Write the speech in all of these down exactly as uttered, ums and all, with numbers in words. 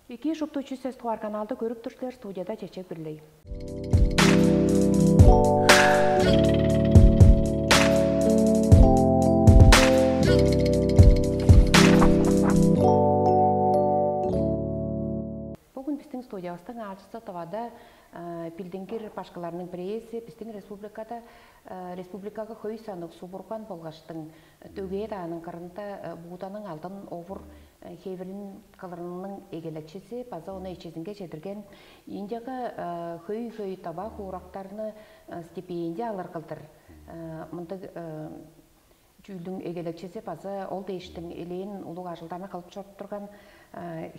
Эки шупту чүс эс тугаар каналды көрүп тур силер, студияда Чечек Бирлей. Бүгүн биздин студиябызда аалчысы Тывада билдингир башкыларның бирээзи, биздин республикада республикага хөй санныг субурган болгаштың Дөгээ дааның кырында Бууданың алдын овур хевирин кылырының эгелекчиси база ону эчизинге чедирген Индияга хөй-хөй таба хуурактарны стипендия алыр кылдыр мындыг чүүлдүң эгелекчиси база ол дээштиң элээн улуг ажылдарны кылып чоруп турган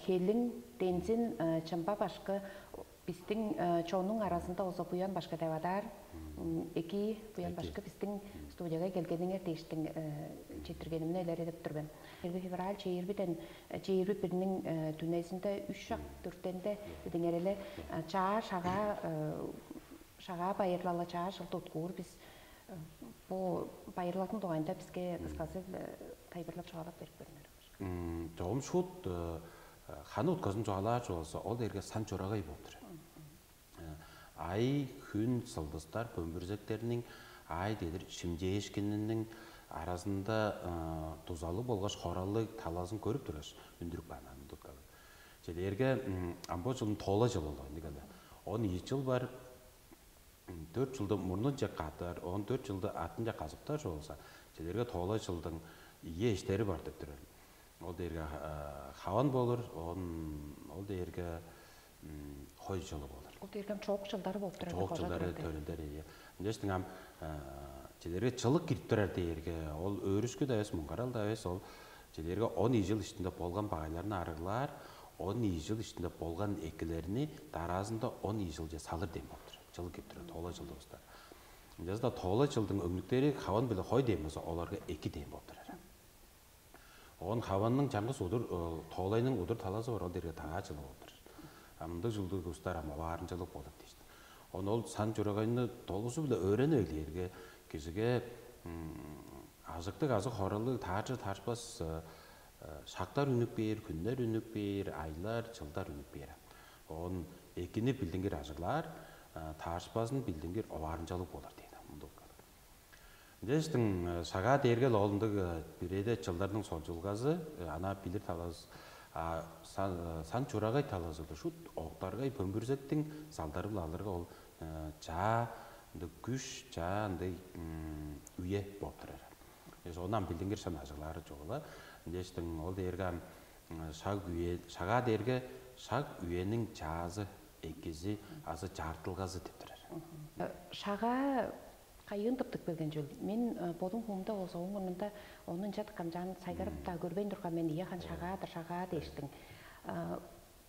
Хелиң Дензин Чымба башкы биздиң чоннуң аразында болза Буян башкы деп адаар. Эки Буян башкы биздиң студияга келгениңер дээштиң четтиргенимни илередип тур мен. Чээрби февраль чээрбиден чээрби бирниң түнезинде үш шак дүртенде идиңер эле чаа шагаа шагаа байырлалы чаа шылды уткуур бис бу байырлалдың дугайында бизге кыскасы тайбырлап чугаалап берип көрүңер. Чогум шуут ханы утказын чугаалаар болза, ол дээрге сан чурагай болуп тур. Ай, хүн, сылдыстар, бөмбүрзектерниң ай дедир шимчээшкининиң аразында дузалыг болгаш хоралыг талазын көрүп тургаш, үндүрүп каан аны уткалыг. Че дээрге амбо жылдың тоола жылы ол ындыг эле. Он ийи жыл бар, төрт жылды мурнунче катар, он төрт жылды артынче казыптар болза, че дээрге тоола жылдың ийи эштери бар деп турар. Ол дээрге хаван болур, он ол дээрге хой жылы болур. Ол дээрге чоок жылдары болуп турар. Чоок жылдары төрүндер ие. Ынчаштың ам че дээрге чылык кирип турар дээрге ол өөрүшкү да эвес, муңгарал да эвес, ол че дээрге он ийи жыл ичинде болган багайларны арыглаар, он ийи жыл ичинде болган экилерни дараазында он ийи жылче салыр дем болуп турар. Чылык кирип турар тоола жылдывыста. Ынчалза-даа тоола жылдың өңнүктери хаван биле хой дем болза, оларга эки дем болуп турар. Оон хаванның чаңгыс удур тоолайның удур талазы бар, ол дээрге дагаа чылып олур. А мындыг чылдыг улустар ам оваарынчалыг болур дээштиң. Оон ол сан чурагайны толузу-биле өөренип эгелээрге, кижиге ажыктыг азы хоралыг таарчы таарышпас шактар үнүп бээр, хүннер үнүп бээр, айлар, чылдар үнүп бээр. Оон экини билдингир ажыглаар, таарышпазын билдингир оваарынчалыг болур дээн мындыг. Дээштиң шагаа дээрге ол ындыг бирээде чылдарның солчулгазы, ана билир талазы, сан чурагай талазы шут октаргай бөмбүрзектиң салдары-биле алырга, ол чаа ындыг күш, чаа ындыг үе болуп турар. Эс онан билдингир шын ажыглаары чугула. Дээштиң ол дээрге ам шаг үе, шагаа дээрге шаг үениң чаазы, экизи азы чаартылгазы деп турар. Шагаа кайыын тыптып келген чүл? Мен бодум хуумда болза, ооң мурнунда ону ынча камчаан сайгарып-даа көрбейн турган мен, ийе хан шагаа-дыр, шагаа дээштиң.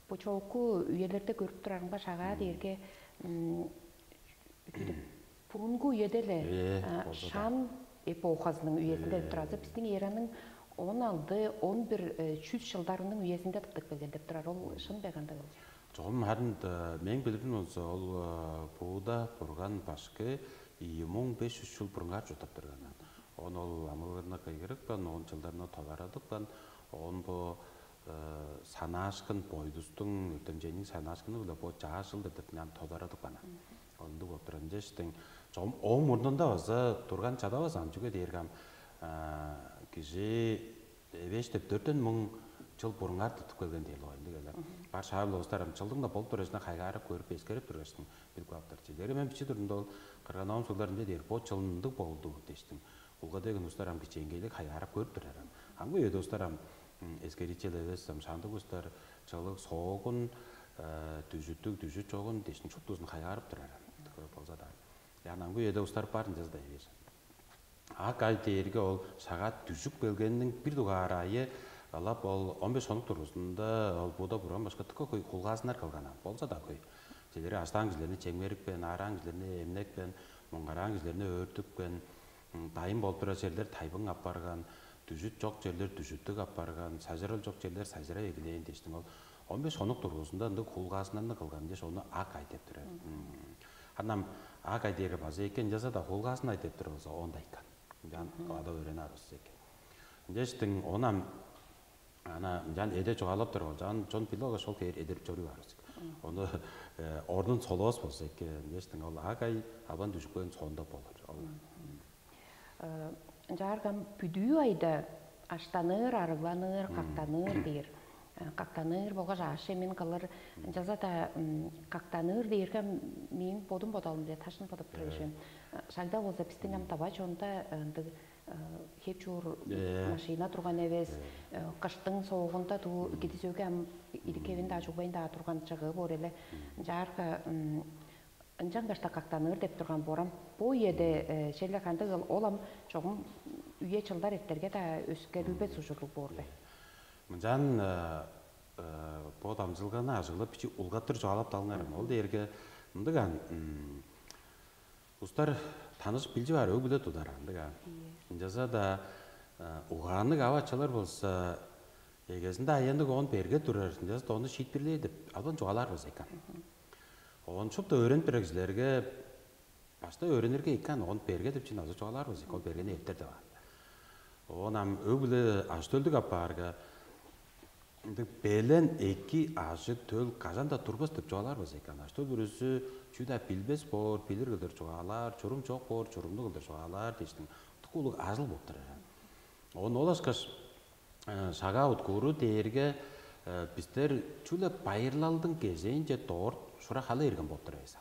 Бо чоокку үелерде көрүп турарымга, шагаа дээрге бүдүп бурунгу үеде-ле шан эпохазының үезинде деп турарза, биздиң эраның он алды, он бир, чүс жылдарының үезинде тыптып келген деп турар. Ол шын бе, кандай ол? Чогум харын мээң билирим болза, ол Будда бурган башкы ийи муң беш жүз чыл бурунгаар чурттап турган. Он ол амылгырны кыйгырыпкан, он чылдарны тодарадыпкан, он бо санаашкын, бойдустуң өктемчейниң санаашкыны-биле бо чаа чыл деп ам тодарадыпкан. Ол ындыг болуп турар. Ынчаштың чогум ооң мурнунда база турган чадавас ам, чүге дээрге ам кижи эвээш деп дөртен муң чыл бурунгаар тыптып келген дээр лоойнуг эле. Бар шаап улустар ам чылдың-на болуп тураржына хайгаарап көрүп, эскерип тургаштың билип кааптар. Чилерге мен бичи турумда ол кырган-оом суглар ынча дээр: «Бо чылын ындыг болду» дээштиң. Улга дег улустар ам кичээнгейлиг хайгаарап көрүп турар ам. Амгы үеде улустар ам эскеричел эвес ам, шаандык улустар чылыг соогун, дүжүттүг, дүжүт чогун дээштиң шуптузун хайгаарып турар ам. Болза-даа ян амгы үеде улустар бар ынчалза-даа эвээш. Ак ай дээрге ол шагаат дүжүп келгениниң бир дугаар айы, ылап ол он беш хонук дургузунда ол Будда бурган башка дыка хөй хулгаазыннар кылган ам. Болза-даа хөй. Чилери аштаан кижилерни чемгерипкен, аараан кижилерни эмнепкен, муңгараан кижилерни өөртүпкен, дайын болуп турар черлер тайбың апарган, дүжүт чок черлер дүжүттүг апарган, сажырал чок черлер сажырай эгелээн дээштиң. Ол он беш хонук дургузунда ындыг хулгаазыннарны кылган дээш, ону ак ай деп турар. Анам ак ай дээрге база экен, ынчалза-даа хулгаазын ай деп турар болза, оон-даа экен. Ынчан ада өөрени арывыс экен. Ынчаштың онам Ана ынчан эде чугаалап тур, ол чаан чон билип алгаш, ол хевээр эдерип чоруур баар бис. Ону орнун солоос болза эки, дээштиң ол ак ай албан дүжүкпээн соонда болур. Ол Ынчааргам бүдүү айда аштаныр, арыгланыр, кактаныр дээр. Кактаныр болгаш ааш эмин кылыр. Ынчалза-даа кактаныр дээрге мээң бодум бодалым биле ташын бодуп тур эжим. Шагда болза бистиң ам таба чонда ындыг хеп чуур машина турган эвес. Кыштың соогунда туу кидис өге ам идиккевин даа чугбайн даа турган чыгыы боор эле. Ынчаарга ынчангаш-даа кактаныр деп турган борам. Бо үеде шеле кандыг ол ам чогум үе чылдар эртерге-даа өскерилбес ужурлуг боор бе? Мынчан бо дамчылганы ажыглап бичи улгаттыр чугаалап далыңарым. Ол дээрге мындыг ан устар таныш билчи баар өг биле тудар андыг ан. Ынчаза-даа угаанныг ава ачалар болза эгезинде аянныг оон берге турар, ынчаза-даа ону шиитпирлээр деп албан чугаалаар болза экен. Оон шупту өөренип турар кижилерге башта өөренирге экен, оон берге деп чүн азы чугаалаар болза экен, ол бергени эртер деп аан. Оон ам өг-бүле ажы-төлдүг апаарга ындыг белен эки ажы-төл кажан-даа турбас деп чугаалаар болза экен. Ажы-төл бүрүзү чүү-даа билбес боор, билир кылдыр чугаалаар, чурум чок боор, чурумнуг кылдыр чугаалаар дээштиң дыка улуг ажыл болуп турар. Оон ол ашкаш шагаа уткууру дээрге бистер чүгле байырлалдың кезээнче дорт шура хала ирген болуп тур эвес.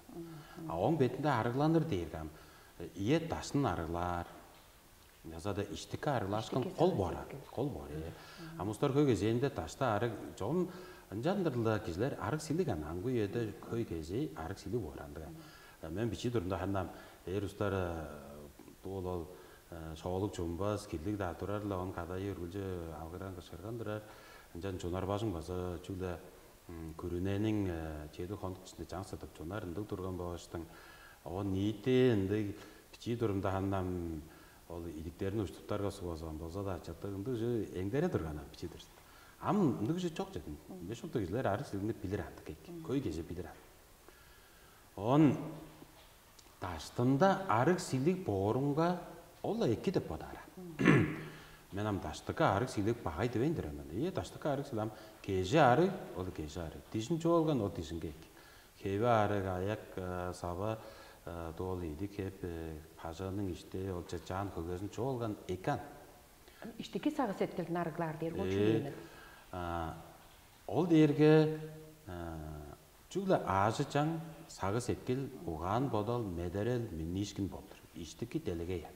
А ооң бетинде арыгланыр дээрге ам ие дашын арыглаар. Ынчалза-даа иштики арыглаашкын кол боор. Кол боор. Амустар хөй кезээнде дашта арыг чогум ынчандыр-ла кижилер арыг силиг ан аңгы үеде хөй кезээ арыг силиг боор андыган. Мен бичии турумда ханнам эр устар дуу ол шоолуг чумбас кирлиг-даа турар-ла, он кадайы үргүлчү алгыран кышкырган турар. Ынчан чунар бажың база чүгле күрүнениң чеди хонук ичинде чаң сатып чунар ындыг турган болгаштың, оон ниити ындыг бичии турумда ханнам ол идиктерин уштуптарга сугазган болза-даа чыттыг ындыг чү эңдере турган ам бичии турус. Ам ындыг чү чок чедим. Беш ултуг кижилер арыг силигни билир андык эки. Көй кеже билир ан. Он даштында арыг силиг боорунга ол-ла эки деп бодаар. Мен ам даштыкка арыг силиг багай дивейн дирен мен. Ие даштыкка арыг силиг ам кежи арыг, ол кежи арыг. Дижин чоолган ол дижинге эки. Хеви арыг, аяк сава доол ийди кеп бажыының ишти ол чаан хөгезин чоолган эки ан. Иштики сагыс эткилдин арыглаар дээр ол чүнү. Ол дээрге чүгле аажы чаң сагыс эткил, угаан бодал, медерел, минниишкин болур. Иштики делегей ан.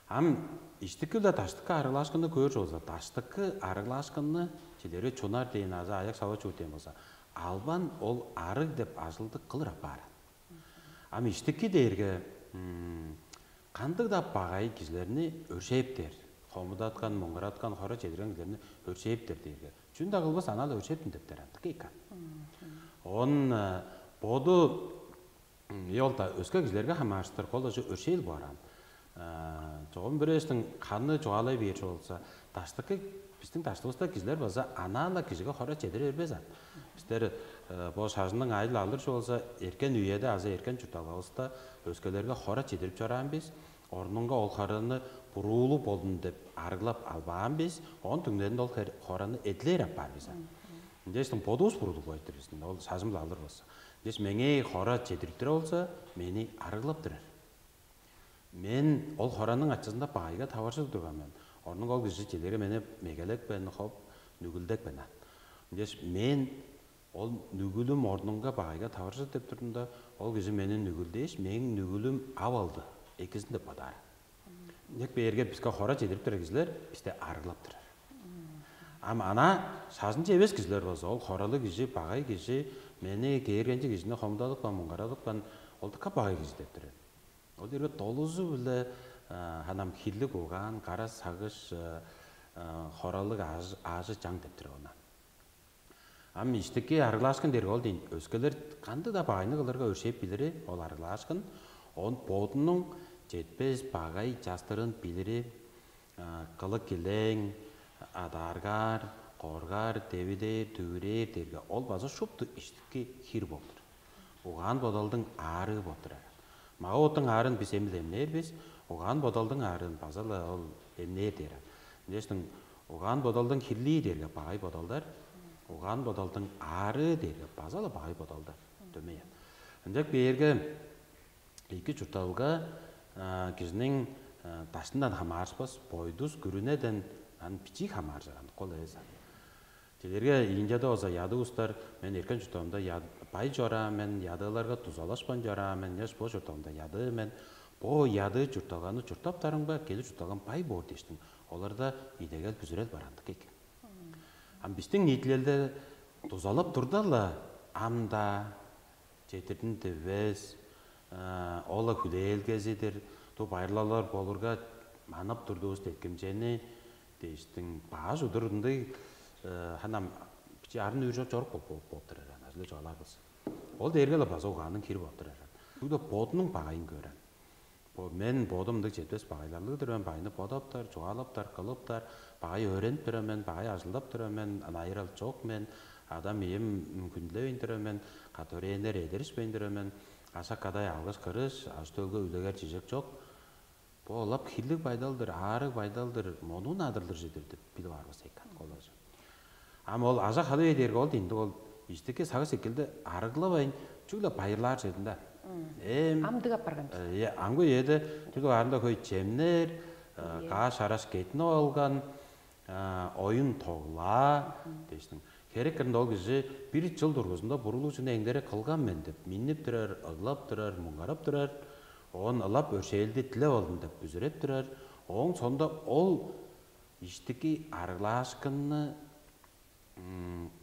Ам иштики-биле даштыкы арыглаашкынны көөр чооза, даштыкы арыглаашкынны чилери чунар дээн азы аяк сава чуур дээн болза, албан ол арыг деп ажылды кылыр апаар. Ам иштики дээрге кандыг-даа багай кижилерни өршээптер, хомудаткан, муңгараткан, хора чедирген кижилерни өршээптер дээрге, чүн-даа кылбас, анаа-ла өршээптин дептер андык экен. Он боду ол-да өске кижилерге хамаарыштыр кол ожу өршээл боор ан. Чогум бирээстиң ханы чугаалай бээр болза, даштыкы биздин даштывыста кижилер база анаа-ла кижиге хора чедире бербес ан. Бистер бо шажынның айыл алыр болза, эркен үеде азы эркен чуртталгавыста өскелерге хора чедирип чораан бис. Орнунга ол хораны буруулуг болдун деп арыглап албаан бис. Оон түңнелинде ол хораны эдилээр апаар бис ан. Ынчештиң бодувус буруулуг бойтур биздин ол шажым-ла алыр болза. Ынчеш меңээ хора чедириптир болза, мени арыглаптырар. Мен ол хораның ачызында баайга таваржы турган мен. Орнуң ол кижи чилери мени мегелекпен, хоп, нүгүлдекпен ан. Ынчеш мен ол нүгүлүм орнунга баайга таваржы деп турдумда, ол кижи мени нүгүлдээш, мээң нүгүлүм ап алды, экизин деп бодаар. Ынчек бээрге биске хора чедирип турар кижилер бисте арыглап турар. Ам ана шажынче эвес кижилер болза, ол хоралыг кижи, багай кижи, мени кээргенчи кижини хомудадыпкан, муңгарадыпкан, ол дыка багай кижи деп турар. Ол дээрге долузу-биле ханам хирлиг угаан, кара сагыш, хоралыг аажы чаң деп турар онан. Ам иштики арыглаашкын дээрге ол дейн, өскелер кандыг-даа баайны кылырга өршээп билири ол арыглаашкын, он бодунуң четпес багай частырын билири, кылык килең, адааргаар, коргаар, девидээр, дүвүрээр дээрге ол база шупту иштики хир болур. Угаан бодалдың аарыы болуп турар. Мага оттуң аарын бис эмил эмнээр бис, угаан бодалдың аарын база-ла ол эмнээр дээр. Дээштиң Угаан бодалдың хирлии дээрге багай бодалдар, угаан бодалдың аарыы дээрге база-ла багай бодалдар дөмей. Ынчак бээрге эки чуртталга кижиниң даштындан хамаарышпас, бойдус күрүнеден ан бичии хамааржаган кол эвес. Дилерге Индияда болза яды устар мен эркен чуртталымда бай чораан мен, ядыыларга дузалашпайн чораан мен, еш бо чуртталымда яды мен, бо яды чуртталганы чурттаптарымга келир чуртталган бай боор дээштиң. Оларда идегел бүзүрел барандык экен. Ам бистиң ниитилелде дузалап турда-ла ам-даа, четирдин дивес, ол-ла хүлээлгезидир, ту байырлалар болурга манап турдувус деткимчени дээштиң бааш удур ындыг ханам бичи арын үүр чок чорук болуп болуп болуптур эрен ажылы чугаалаар болза. Ол дээрге-ла база угаанның хири болуптур эрен. Бүгү бодунуң багайын көрен. Бо мен бодум ындыг четпес багайларлыг-дыр мен, багайны бодаптар, чугаалаптар, кылыптар, багай өөренип тур мен, багай ажылдап тур мен, найырал чок мен, адам ийим хүндүлевейн тур мен, каторейнер эдеришпейн тур мен, ашак кадай алгыш кырыш, аш төлгө үлегер чижек чок. Бо ылап хирлиг байдалдыр, аарыг байдалдыр, монуун адырлыр чедир деп билип аарбыс экен колажы. Ам ол ажа хадып эдээрге ол дийинди ол иштикке сагыш эккелди арыглавайн чүгле байырлаар чедин да. Эм Амдык апарган. Э, аңгы эде чүгле аарында хөй чемнер, э, кааш араш кетинип алган, э, оюн тоглаа дээштиң. Херек кырында ол кижи бир чыл дургузунда буруулуг чүнү эңдере кылган мен деп миннип турар, ыглап турар, муңгарап турар. Оон ылап өршээлди дилеп алдым деп бүзүреп турар. Ооң сонда ол иштики арыглаашкынны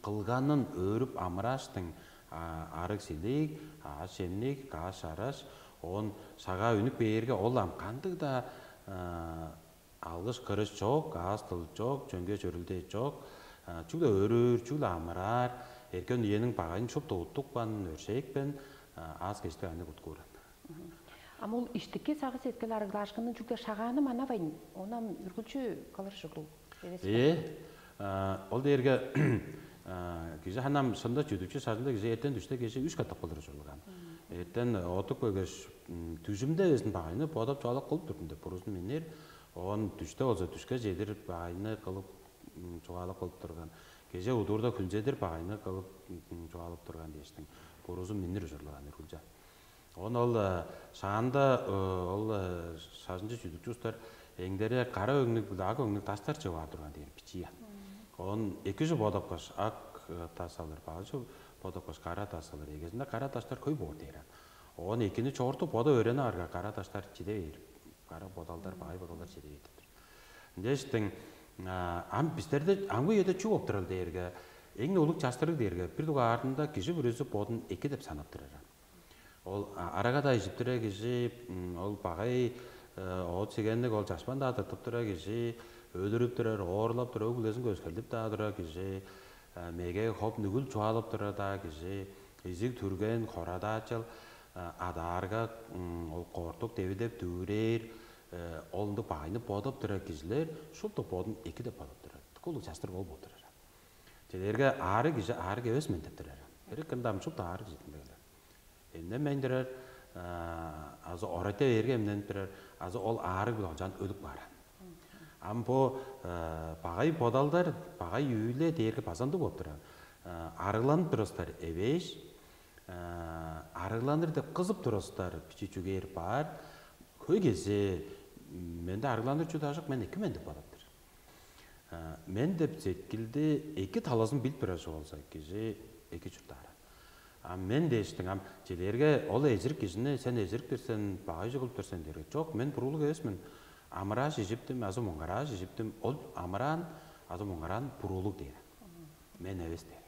кылганын өөрүп амырааштың арыг силиг, ааш эмник, кааш араш, оон шагаа үнүп бээрге ол ам кандыг-даа алгыш кырыш чок, аас тыл чок, чөңге чөрүлдээ чок, чүгле өрүүр, чүгле амыраар, эркен үениң багайын шупту уттупкан, өршээкпен аас кештиг айны куткууран. Ам ол иштикки сагыш эткел арыглаашкынын чүгле шагааны манавайн, ону ам үргүлчү кылыр ужурлуг эвес бе? Ээ, ол дээрге кижи ханам шында чүдүкчү шажында кижи эртен дүште кежи үш катап кылыр ужурлуган. Эртен отук бөгеш дүжүмде безин багайны бодап чугаалап кылып турдум деп бурузун миннер. Оон дүште болза дүшке чедир багайны кылып чугаалап кылып турган. Кеже удуурда хүнзедир багайны кылып чугаалап турган дээштиң бурузун миннир ужурлуган үргүлче. Оон ол шаанда ол шажынчы чүдүкчү устар эңдере кара өңнүг биле ак өңнүг даштар чыып аар турган дээр бичии. Оон эки чү бодапкаш ак тас алыр, баажы бодапкаш кара тас алыр. Эгезинде кара даштар хөй боор дээр. Оон экини чоорту бода өөрени арга кара даштар чиде бээр. Кара бодалдар, багай бодалдар чиде бээр. Дээштиң ам бистерде аңгы үеде чү болуп турар дээрге, эң улуг частырыг дээрге бир дугаарында кижи бүрүзү бодун эки деп санап турар. Ол арага-даа ижип тура кижи, ол багай оът сигенниг ол чашпан-даа тыртып тура кижи, өлүрүп турар, оорлап тура, өг-бүлезин көскерлип-даа тура кижи, меге хоп нүгүл чугаалап тура-даа кижи, изиг түрген, хорадаачыл, адаарга, ол кортук девидеп дүвүрээр, ол ындыг багайны бодап турар кижилер шупту бодун эки деп бодап турар. Дыка улуг частырыг ол болуп турар. Чедерге аарыг кижи аарыг эвес мен деп турар. Эрик кында ам шупту аарыг кижи деп келер. Эмненмейн турар, азы орайта бээрге эмненип турар, азы ол аарыг биле олчаан өлүп баар. Ам бо багай бодалдар, багай үүле дээрге базандыг болуп турар. Арыгланып турустар эвээш, арыгланыр деп кызып турустар бичи чүгээр баар. Хөй кезээ менде арыгланыр чүдү ажык мен эки мен деп бодуптур. Мен деп сеткилди эки талазын билип турар болза кижи эки чурттаар. А мен дээштиң ам чилерге ол эжирик кижини сен эжириктир сен, багайжы кылыптыр сен дээрге, чок, мен буруулуг эвес мен. Амырааш ижиптим азы муңгарааш ижиптим, ол амыраан азы муңгараан буруулуг дээр. Мен эвес дээр.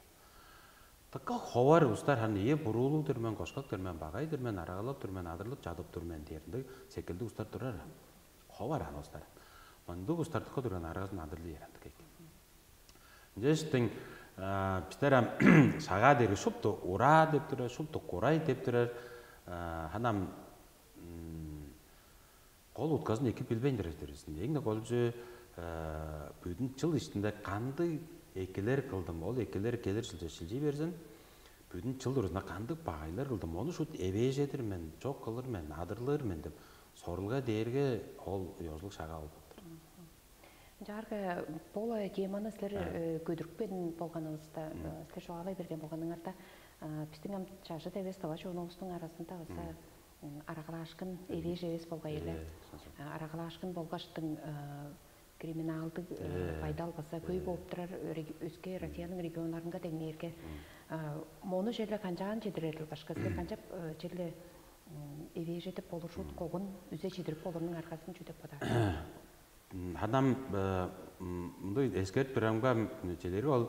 Дыка ховар устар ханы ээ буруулуг-дур мен, кошкак-тур мен, багай-дыр мен, арагалап-тур мен, адырлып чадып тур мен дээринде секилдиг устар турар. Ховар аны устар. Мындыг устар дыка турган арагазын адырлы ерен дыка экен. Ынчештиң бистер ам шагаа дээрге шупту ураа деп турар, шупту курай деп турар. Ханам кол утказын эки билбейн турар диризин. Эң-не голчу бүдүн чыл иштинде кандыг экилер кылдым, ол экилер келир шилче шилчий берзин. Бүдүн чыл урузунда кандыг багайлар кылдым, ону шут эвээжедир мен, чок кылыр мен, адырлыр мен деп сорулга дээрге ол ёзулуг шагаа болуптур. Чаарга, бул теманы силер көдүрүпкен болганыңызда, силер чугаалай берген болганыңарда, биздин ам чажыт эвес тыва чонувустуң арасында база арагалаашкын эвээш эвес болгай эле. Арагалаашкын болгаштың криминалдык байдал база көй болуп турар өске Россиянын регионнарынга деңнээрге, мону черле канчаан чедирерил башка, силер канчап черле эвээжедип болуршут когун үзе чедирип болурунуң аргасын чүү деп бодаар? Хадам мындай эскерип турамга, чедери ол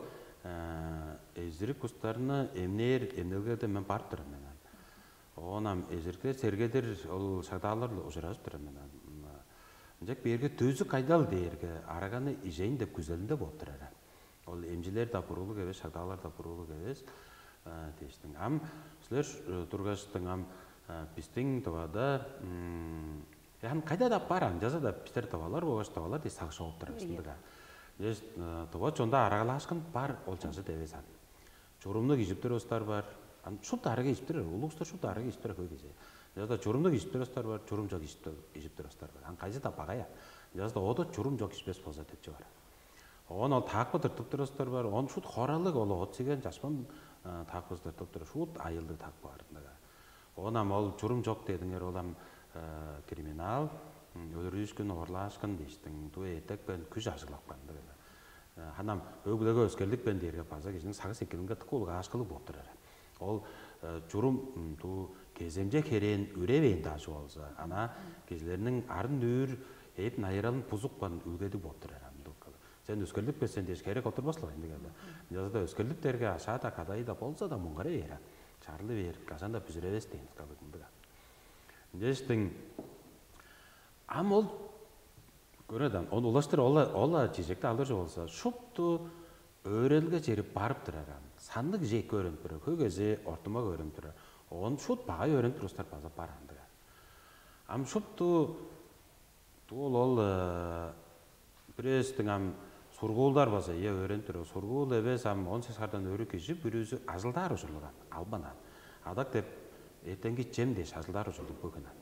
эзирик кустарны эмнээр эмнелгеде мен барып турам мен. Оон ам эзирикте сергедир ол шагдаалар ужуражып турам мен. Ынчак берге дөзү кайдал дээрге араганы ижейин деп күзелинде болуп турар. Ол эмчилер да буруулуг эвес, шагдаалар да буруулуг эвес дээштиң. Ам силер тургаштың ам биздиң Тывада ам кайда-даа бар, ынчалза-даа бистер тывалар болгаш тывалар дээш сагыш оп турар бис ындыга. Дээш тыва чонда арагалаашкын бар, ол чажыт эвес ан. Чурумну кижип турар улустар бар. Ан шупту арага кижип турар, улустар шупту арага кижип турар хөй кижи. Ынчалза-даа чурумну кижип турар улустар бар, чурум чок кижип турар улустар бар. Ан кайызы-даа багай ан. Ынчалза-даа ода чурум чок кижипес болза деп чүве бар. Оон ол таакпы тыртып турар улустар бар. Оон шут хоралыг ол оът сиген чашпан таакпызы тыртып турар. Шут айылдыг таакпы бар ындыга. Оон ам ол чурум чок дедиңер, ол ам криминал, өлүрүүшкүн, орлаашкын дээштиң, дуй этекпен күш ажыглапкан ындыг. Ханам өг-бүлеге өскерликпен дээрге база кижиниң сагыш экилинге тык улуг аашкылыг болуп турар. Ол чурум туу кеземче херээн үревээн даажы болза, ана кижилерниң арын нүүр эп найыралын бузупкан үлгедиг болуп турар ам. Сен өскерликпе сен дээш херек отурбас-ла ындыг эле. Ынчалза-даа өскерликтерге ашаа-даа кадайы-даа болза-даа муңгара бээр. Чарлы бээр, кажан-даа бүзүревес дээн калык ындыг. Ынчаштың ам ол көрөдан, он улаштыр ола ола чижекти алыр болза, шупту өөрелге чери барып турар ам. Санныг кижи эки өөренип турар, хөй кези ортумак өөренип турар. Он шут багай өөренип турустар база бар андыгар. Ам шупту Дуу ол ол бирээстиң ам сургуулдар база ие өөренип тур. Сургуул эвес ам он сес хардан өрү кижи бүрүзү ажылдаар ужурлуг ан, албан ан. Адак деп эртеңки чем дээш ажылдаар ужурлуг бөгүн ан.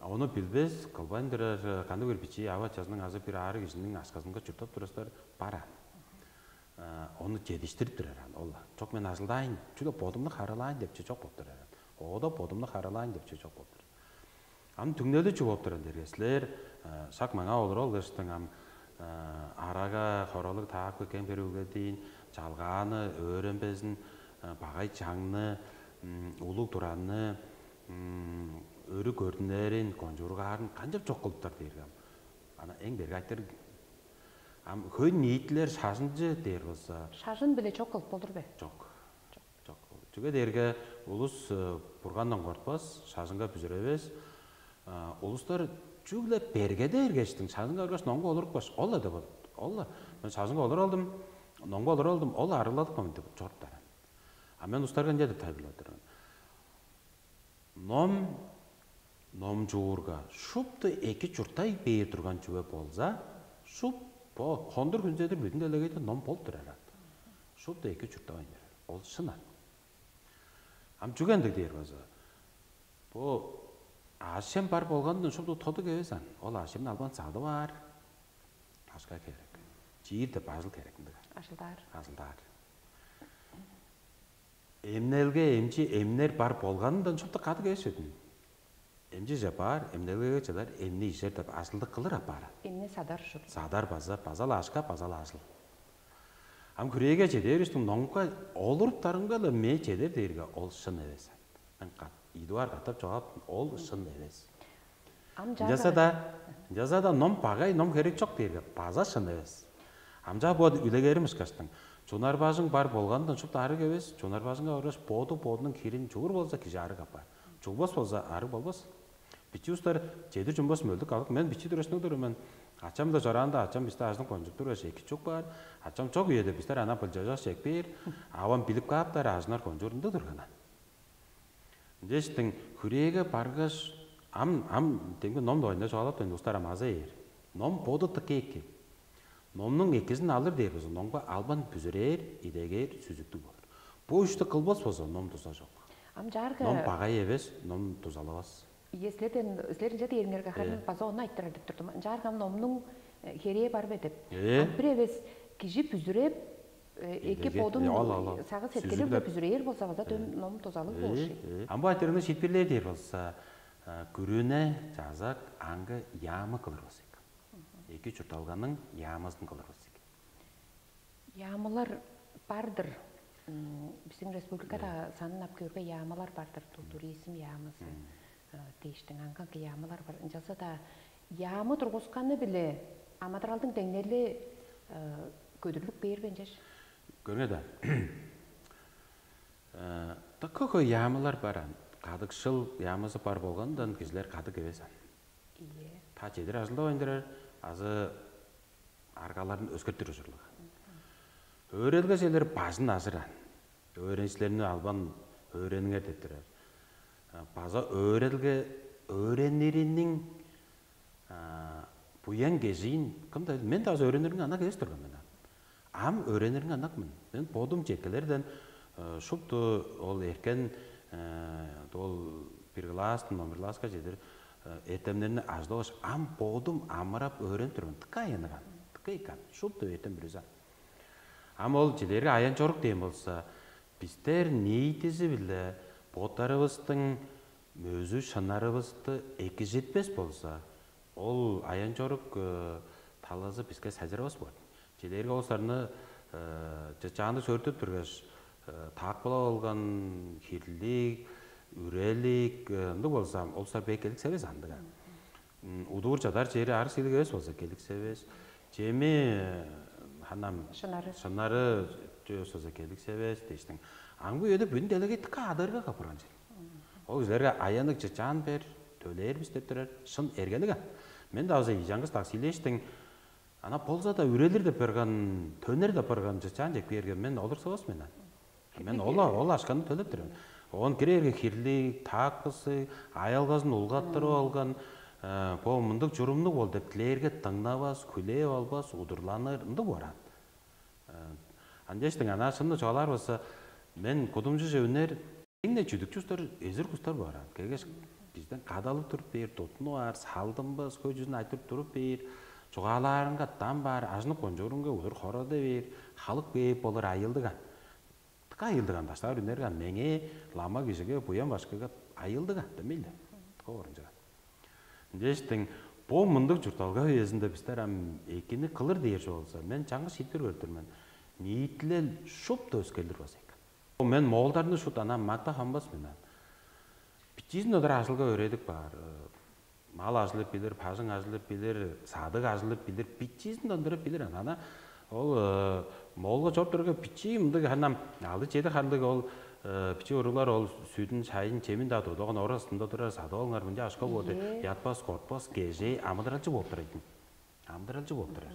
Ону билбес, кылбайн турар кандыг бир бичии ава чазының азы бир аарыг кижиниң ашказынга чурттап турастар бар ан. Ону чедиштирип турар ан ол. Чок мен ажылдаайн, чүле бодумну харалаайн депчи чок болуп турар ан. Оода бодумну харалаайн депчи чок болуп турар. Ам түңнели чуп оптуран дээрге силер шак маңаа олуруп алгыштың ам арага, хоралыг, таакы, кем-херек үлгедиин, чалгааны, өөренбезин, багай чаңны, улуг туранны, өрү көрдүнээрин, кончууругаарын канчап чок кылыптар дээрге ам. Ана эң берге айтырыг. Ам хөй ниитилер шажынчы дээр болза, шажын биле чок кылып болур бе? Чок. Чок. Чүге дээрге улус бургандан кортпас, шажынга бүзүревес. Улустар чүгле бергеде эргештиң шажынга баргаш ноңгу олурупкаш, ол-ла деп ол-ла мен шажынга олур алдым, ноңгу олур алдым, ол арыладыпкан деп чоруптар. А мен улустарга ынча деп тайылбырлап турар мен. Ном номчуурга шупту эки чурттай бээр турган чүве болза, шуп бо хондур хүнзедир бүдүн делегейде ном болуп турар ат. Шупту эки чурттавайн берер. Ол шын ат. Ам чүге ындыг дээр база? Бу аъш-чем бар болгандан шупту тодуг эвес ан. Ол аъш-чемни албан садып аар. Башка керек. Чиир деп ажыл керек ындыг. Ажылдаар. Ажылдаар. Эмнелге эмчи эмнер бар болганындан шупту кадыг эвес чүве-дир. Эмчи чапаар, эмнелгеге чыдар, эмни ижер деп ажылды кылыр апаар. Эмни садар ужурлуг. Садар база, база-ла ашка, база-ла ажыл. Ам хүрээге чедээриштиң номга олуруптарымга-ла мээ чедер дээрге ол шын эвес. Мен идугаар катап чогааптым, ол шын эвес. Ынчалза-даа, ынчалза-даа ном багай, ном херек чок дээрге база шын эвес. Амчаа бо үлегерим ышкаштың. Чунар бажың бар болгандан шупту арыг эвес, чунар бажыңга баргаш боду бодунуң хирин чугур болза кижи арыг апаар. Чугбас болза арыг болбас. Бичи устар чедир чумбас мөлдүк алык. Мен бичи турашныг тур мен. Ачам-даа чораанда ачам бисте ажын кончуп тургаш эки чук баар. Ачам чок үеде бистер ана былчажаш чек бээр. Авам билип кааптар ажынар кончуурунда турган. Дээштиң хүрээге баргаш, ам ам демги ном доойунда чугаалап турган улустар ам аза ээр. Ном боду тыка эки. Номнуң экизин алыр дээр болза, номга албан бүзүрээр, идегээр, сүзүктүг болур. Бо үштү кылбас болза, ном дуза чок. Ам чаарга Ном багай эвес, ном дузалавас. Ийе, силерден силер ынча дээриңерге харын Э. База ону айтырар деп турдум. Ынчаарга ам номнуң Херээ бар бе деп. Э? Бир эвес кижи бүзүреп, эки бодун, сагы сеткилип бүзүрээр болза база дөм ном дозалыг болуш. Ам бу айтырыгны шиитпирлээр дээр болза, күрүне, жазак, аңгы, яамы кылыр болза эки. Эки чуртталганың яамызын кылыр болза эки. Яамылар бар-дыр. Биздин республикада санын ап көөрге яамылар бар-дыр. Туризм яамызы дээштиң аңгы-аңгы яамылар бар. Ынчалза-даа яамы тургусканы-биле амыдыралдың деңнели көдүрлүк бээр бе ынчаш? Көрүңер да. Дыка хөй яамылар бар. Кадыкшыл яамызы бар болгандан кижилер кадык эвес ан. Ийе. Та чедир ажылдавайн турар, азы аргаларын өскөртүр ужурлуг. Өөрелгежилер бажын ажыран, өөренчилерни албан өөрениңер деп турар. База өөрелге өөренириниң буян кежиин кымда мен дазы өөрениринге ынак эвес турган мен. Ам өөрениринге ынак мен. Мен бодум чекелерден шупту ол эркен ол бир класстан он бир класска чедир эртемнерни ажылаваш ам бодум амырап өөренип турган. Дыка аянныг ан. Дыка эки ан. Шупту эртем бүрүзү ан. Ам ол чилерге аян чорук дээн болза, бистер ниитизи-биле боттарывыстың мөзү шынарывысты экижитпес болза, ол аян чорук талазы биске сайзыравас болот. Чилерге ол сарны чычаанды сөөртүп тургаш, таакпылап алган хирлиг, үрелиг ындыг болза, ол сар бек келиксевес андыга. Удуур чадар чери арыг силиг эвес болза келиксевес. Чеми ханам шынары чөөс болза келиксевес дээштиң. Аңгы үеде бүдүн делегей дыка адыырга капырган чер. Ол кижилерге аянныг чычаан бер, төлээр бис деп турар. Шын эргелиг а. Мен да база ийжаңгыс таксилээштиң ана болза да үрелир деп барган, төнер деп барган чычаан чек берген мен олурсавас мен. Мен ол ол ашканы төлеп тур мен. Оон кирээрге хирлиг, таакпысы, аялгазын улгаттырып алган, бо мындыг чурумнуг бол деп дилээрге дыңнавас, хүлээп албас, удурланыр ындыг боор ан. Андештиң анаашымны чугаалаар болза, мен кудумчуже үнер эң-не чүдүк чустар, эзир кустар боор ан. Кегеш бизден кадалып туруп бээр, тутунуп аар, салдынмас, хөй чүзүн айтып туруп бээр, чугаалаарынга дам баар, ажынып кончуурунга удур хорада бээр, халык бээп болур айылдыг ан. Дыка айылдыган даштаар үнерге меңээ, лама кижиге, буян башкыга айылдыган демейли. Дыка орунчуган. Ынчештиң бо мындыг чуртталга үезинде бистер ам экини кылыр дээрже болза, мен чаңгыс шиитпир көрүп тур мен. Ниитилел шупту өскелир болза экен. Мен моолдарны шут ана магда хамбас мен. Бичиизин одур ажылга өөредип баар. Мал ажылып билир, бажың ажылып билир, садыг ажылып билир, бичиизин дондуруп билир. Ана ол моолга чоруп турарга бичии мындыг ханам алды чеди харлыг ол бичии уруглар ол сүдүн, шайын, чемин-даа тудуган орастында турар садып алыңар мынча ашка боор деп ятпас, кортпас, кежээ амыдыралчы болуп турар экен. Амыдыралчы болуп турар.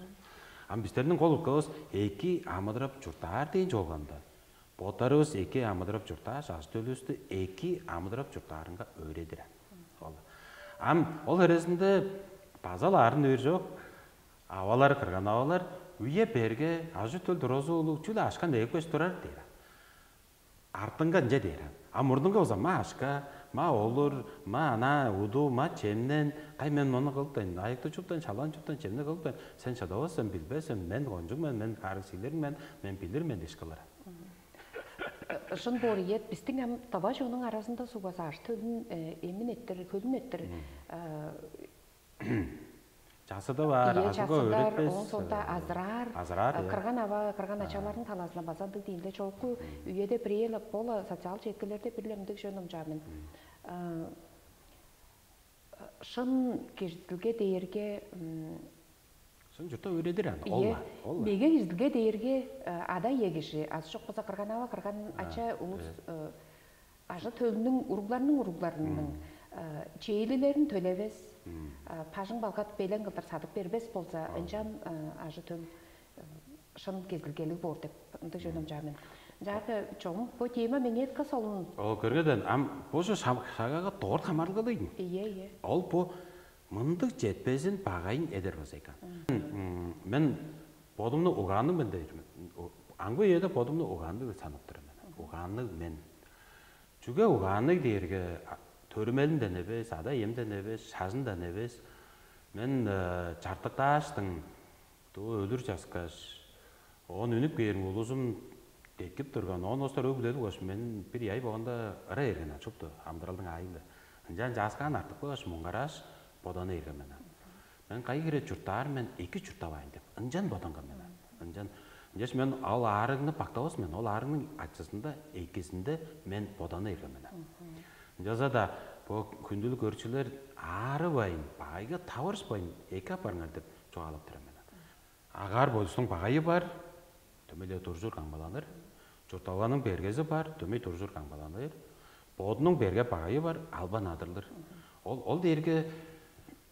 Ам бистерниң кол уткавыс эки амыдырап чурттаар дээн чолганда. Боттарывыс эки амыдырап чурттааш, ажы-төлүвүстү эки амыдырап чурттаарынга өөредир. Ол ам ол херезинде база-ла арын өөр чок. Авалар, кырган авалар үе берге ажы-төл туразы улуг чүл ашкан эгипкеш турар дээр. Артынга ынча дээр. А мурнунга болза ма ашка, ма олур, ма ана уду, ма чемнен, кай мен мону кылыптайн, айыкты чуптан, шалаан чуптан чемне кылыптайн, сен шыдавас сен, билбес сен, мен кончуг мен, мен арыг сийлерим мен, мен билир мен дээш кылыр. Шын боор ийет, бистиң ам тыва чонуң аразында сугбаза аш төлүн эмин эттир, хөлүн эттир. Часыдып аар, Ийе, азынга часыдар, өөретпес. Оон соонда азыраар. Азыраар, Э, Кырган ава, кырган ачаларның талазындан база ындыг диинде чоокку үеде бирээли бола социал четкилерде бирле ындыг жөн ымчаамын. Шын кирдилге дээрге м, Шын чуртта өөредир аны. Ийе, Олла, олла. Меге кирдилге дээрге э, ада ие кижи, азы чок болза кырган ава, кырган ача улус э, ажы төлүнүң уругларның уругларының э, чээлилерин төлевес, э, бажың балгат белең кылдыр садып бербес болза, ынчан э, ажы төл э, шын кирдилгелиг боор деп ындыг жөнүм жаа мен. Жаага чогум бу тема меңетке солун. О көргеден ам бо шагага дорт хамаарылгалыг. Ийе, ийе. Ол бу мындыг жетпезин багайын эдер болза экен. Мен бодумну угаанныг мен дээр мен. Аңгы үеде бодумну угаанныг деп санап тур мен. Угаанныг мен. Чүге угаанныг дээрге төрүмелинден эвес, ада иемден эвес, шажындан эвес. Мен чартыктааштың Өлүр часкаш, оон үнүп кээрин улузум деткип турган. Оон остар өг-бүлелиг болгаш мен бир яй болганда ыра эрген чупту амыдыралдың аайы-биле. Ынчан чааскаан артып калгаш, муңгарааш, бодана ирген мен. Мен кайы хире чурттаар мен, эки чурттавайн деп ынчан боданган мен. Ынчан ынчаш мен ол аарыгны бактавас мен. Ол аарыгның ачызында, экизинде мен бодана ирген мен. Ынчалза-даа бо хүндүлүг көрчүлер аарывайн, багайга таварышпайн эки апарыңар деп чугаалап турар мен. Агаар бодустуң багайы бар, дөмей-ле дуржур камгаланыр. Чуртталганың бергези бар, дөмей дуржур камгаланыр. Бодунуң берге багайы бар, албан адырлыр. Ол ол дээрге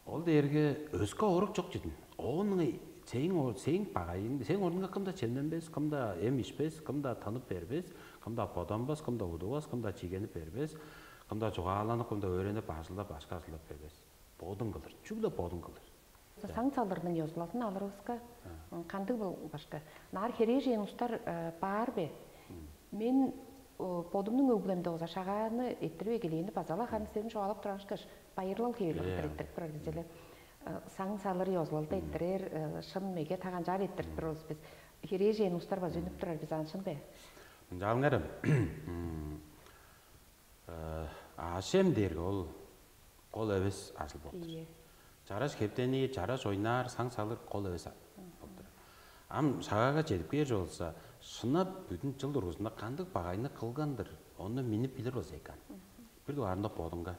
ол дээрге өске орук чок чедин. Оон сээң сээң багайың, сээң орнунга кым-даа чемненбес, кым-даа эм ишпес, кым-даа тынып бербес, кым-даа боданбас, кым-даа удувас, кым-даа чигенип бербес, кым-даа чугааланып, кым-даа өөренип, ажылдап, башка ажылдап бербес. Бодуң кылыр, чүгле бодуң кылыр. Саң салырның ёзулалын алырывыска, кандыг бул башка? Наар херээжен устар баар бе? Мен бодумнуң өглемде болза шагааны эттирип эгелээни база-ла ханы силерниң чугаалап турарышкаш, байырлал хевирлиг кылдыр эттирип турар бис эле. Саң салыр ёзулалды эттирер, шын меге таганчаар эттирип турар бис. Херээжен устар база үнүп турар бис, аны шын бе? Ынчаалыңар, аъш-чем дээрге ол кол эвес ажыл болуп тур. Чараш хептенир, чараш ойнаар, саң салыр кол эвес болуп тур. Ам шагаага чедип кээр болза, шынап бүдүн чыл дургузунда кандыг багайны кылган-дыр, ону миннип билир болза экен. Бир дугаарында бодунга.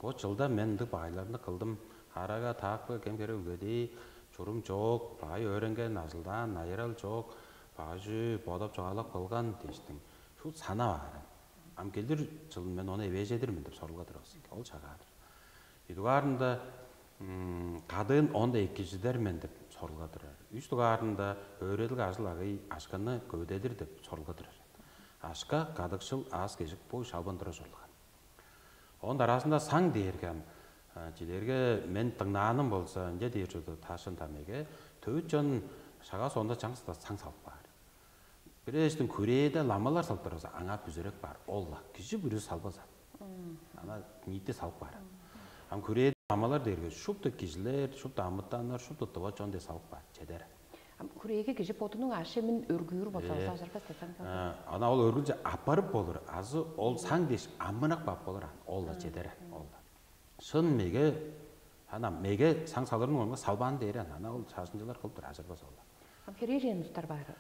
Бо чылда мен ындыг багайларны кылдым. Арага, таакпы, кем-херек үлгедии, чурум чоок, багай өөренген, ажылдаан, найырал чоок, багай чүү бодап чугаалап кылган дээштиң. Шул санап ааран. Ам келир чылын мен ону эвээжедир мен деп сорулга турар болза экен. Ол шагаадыр. Идугаарында кадыын онда экижидер мен деп сорулга турар. Үш дугаарында өөредилге ажыл агый ашканы көвүдедир деп сорулга турар. Ашка, кадыкшыл, аас-кежик бо үш албан тура чорулган. Оон дараазында саң дээрге ам чилерге мен дыңнааным болза, ынча дээр чорду, таашын тамеге төвүт чон шагаа соонда чаңгыс-даа саң салып каар. Бирээштиң хүрээде ламалар салып турарза, аңаа бүзүрек бар. Ол-ла кижи бүрүзү салбаза. Ана ниити салып каар. Ам хүрээде ламалар дээрге шупту кижилер, шупту амытаннар, шупту дыва чон дээш салып каар. Чедер. Ам хүрээге кижи бодунуң аъш-чемин өргүүр болза, Ээ. База ажырбас десең. Ана ол өргүлче аппарып болур. Азы ол саң дээш аммынак бап болур ан. Ол-ла чедер ан. Ол-ла. Шын меге, ана меге саң салырының оңга салбаан дээр ан. Ана ол шажынчылар кылып тур, ажырбас ол-ла. Ам херээжен устар баар.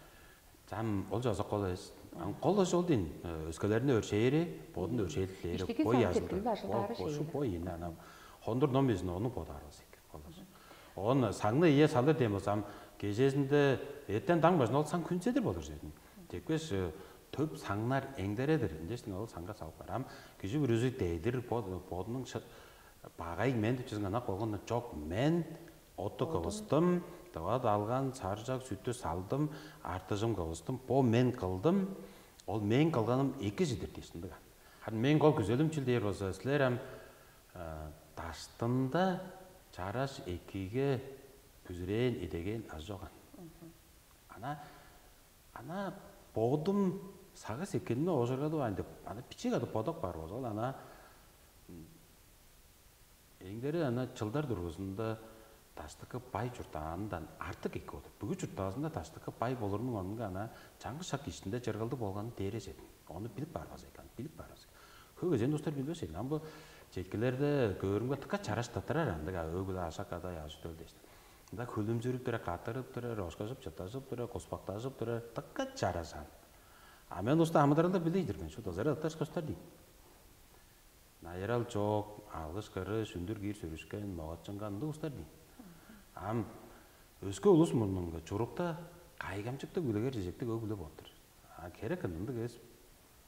Чам ол жазак кол эвес. Ам кол эш ол дейн өскелерни өршээри, бодун өршээлдилээри. Иштики бой саң ажылды. Тепкилип ажылдаары Бо- шеер. Бой ина ана хондур ном изин ону бодаарбыз экен. Кол эш. Он саңны ие салыр дем болсам, кежезинде эртен даң бажын ол саң күнседир болур жердин. Тепкеш төп саңнар эңдередир. Индештиң ол саңга салып барам. Кижи бүрүзү дедир бодунуң багай мен деп чизин ана болгондон жок, мен отту кыбыстым, дыват алган, саржак сүттү салдым, артыжым кыбыстым, бо мен кылдым, ол мен кылганым эки чидир дээштиндиг. Харын мен кол күзелим чил дээр болза, силер ам даштында чараш экиге бүзүрээн идегээн ажы чоган. Ана ана бодум сагыс эккенине оожургадывайн деп ана бичик адып бодок бар болза, ол ана эңдери ана чылдар дургузунда даштыкы бай чурттаанындан артык эки болур. Бүгү чурттаазында даштыкы бай болурунуң орнунга ана чаңгыс шак иштинде чыргылды болганы дээре чедин. Ону билип барбас экен, билип барбас экен. Хөй кезен устар билбес экен. Ам бу четкилерде көөрүмге тыка чараш тыттырар андык өг-бүле ашак адай ажы төл дээш. Мында хүлүмчүрүп тура, каттырып тура, ошкажып, чыттажып тура, куспактажып тура, тыка чараш ан. А мен уста амыдыралда билейдир мен, шут ызара ытташ костар дейм. Найырал чоок, алгыш кырыш, үндүр киир сүрүшкен, могатчынган ындыг устар дейм. Ам өске улус мурнунга чурукта кайгамчыктыг үлегер чижектиг өг-бүле болуптур. А керек ындыг эвес.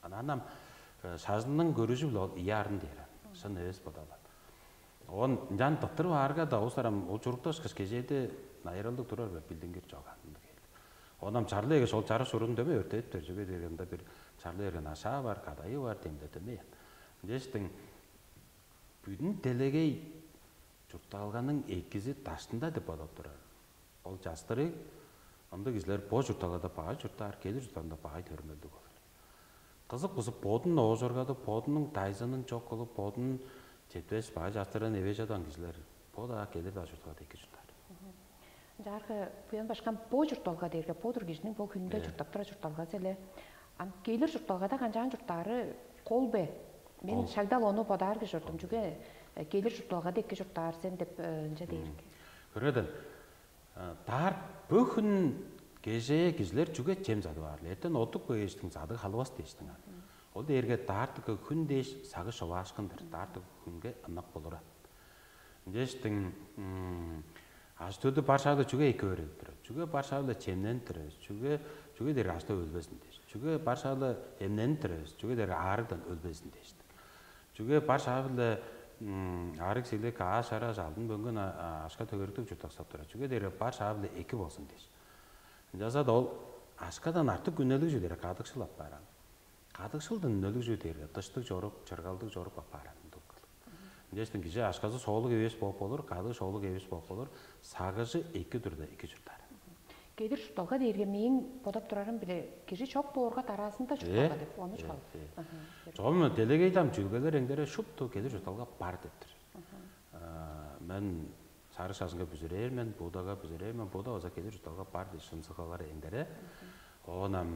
Анан ам шажынның көрүжү-биле ол ийи арын дээр. Шын эвес бодалат. Он ынчан тыттырып аарга-даа улустар ам ол чурукта ышкаш кежээде найыралдыг турар бе билдингир чоган ындыг. Он ам чарлы эгеш ол чарыш урун дөмей өртедиптер чүге дээрге ында бир чарлы берген ашаа бар, кадайы бар, демдетемей. Дээштиң бүдүн делегей чуртталганың экизи даштында деп бодоп турар. Ол частырыг ындыг кижилер бо чуртталгада багай чурттаар, келир чуртталгада багай төрүмелдиг болур. Кызык бузуп бодун оожоргадып, бодунуң дайзынын чок кылып, бодун четпеш багай частыран эвей чадан кижилер бо-даа келир-даа чуртталгада эки чурттаар. Ынчаарга Буян башкам, бо чуртталга дээрге бо-дур, кижиниң бо хүнүнде чурттап турар чуртталгазы эле. Ам келир чуртталгада канчаан чурттаары кол бе? Мен шагдал ону бодаар кижи чордум. Чүге келир чуртталгада эки чурттаар сен деп ынча дээрге. Көрөдөн, даарт бө хүн кежээ кижилер чүге чем садып аар? Эртен одук бээштиң садыг халывас дээштиң аар. Ол дээрге даартык хүн дээш сагыш човаашкындыр. Даартык хүнге ынак болур ат. Ынчештиң аш төлдү бар шаалы чүге эки өөредип турар? Чүге бар шаалы чемненип турар? Чүге чүге дээрге ашта өлбезин дээш? Чүге бар шаалы эмненип турар? Чүге дээрге аарыгдан өлбезин дээш? Чүге бар шаалы аарыг силик ааш араш алдын бөңгөн ашка төгөрүктүг чурттаксап турар? Чүге дээрге бар шаалы эки болзун дээш? Ынчалза-даа ол ашкадан артык үнелиг чүве дээрге кадыкшыл апаар. Кадыкшылдын үнелиг чүве дээрге дыштыг чорук, чыргалдыг чорук апаар ындыг. Ынчештен кижи ашказы соолук эвес болуп болур, кадыы соолук эвес болуп болур, сагыжы эки турда эки чурттаар. Келир чуртталга дээрге мээң бодап турарым биле кижи чок боорга дараазында чуртталга деп ону чугал. Чогум делегейде ам чүүлгелер эңдере шупту келир чуртталга бар дептир. Мен сарыш ажынга бүзүрээр мен, Будага бүзүрээр мен, Буда база келир чуртталга бар дээш шымсыгалар эңдере. Оон ам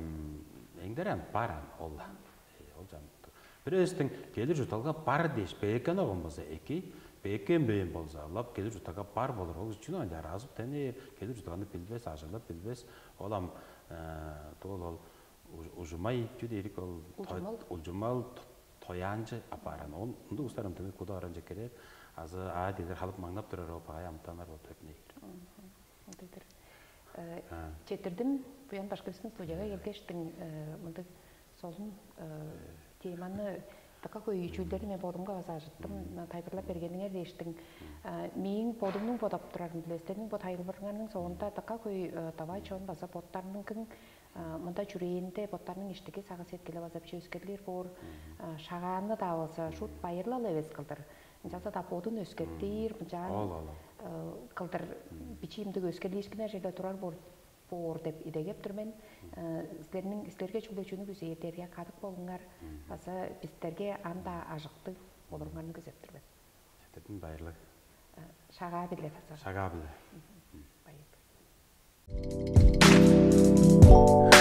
эңдере ам бар ам ол. Ол жамыктыг. Бир эвестиң келир чуртталга бар дээш бээккен огон болза эки, бээккен бээн болза ылап келир чуртталга бар болур. Ол чүнү ынчаар азып тени келир чуртталганы билбес, ажыглап билбес. Ол ам дол ол ужумай чү дээрик ол улжумал тояанчы апааран. Ол ындыг устар ам демек куда оранче керер. Азы аа дедер халып маңнап турар ол багай амтанар ол төрүнө ийир. Ындыдыр. Четирдим буян башкыбыздын студияга келгештиң мындыг солун теманы дыка хөй чүүлдерни мен бодумга база ажыттым, тайылбырлап бергениңер дээштиң. Мээң бодумнуң бодап турарым биле силерниң бо тайылбырыңарның соонда дыка хөй давай чон база боттарының мында чүрээнде боттарының иштики сагы сеткили база биче өскерлир боор. Шагааны-даа болза шут байырлал эвес кылдыр. Ынчалза-даа бодун өскертир, мынчаан кылдыр бичиимдиг өскерлиишкиннер черде турар боор деп идегеп тур мен. Силерниң силерге чүгле чүнү күзээр дээрге кадык болуңар база бистерге анда ажыктыг болуруңарны күзеп тур мен. Четирдин байырлыг. Шагаа биле база. Шагаа биле. Байырлыг.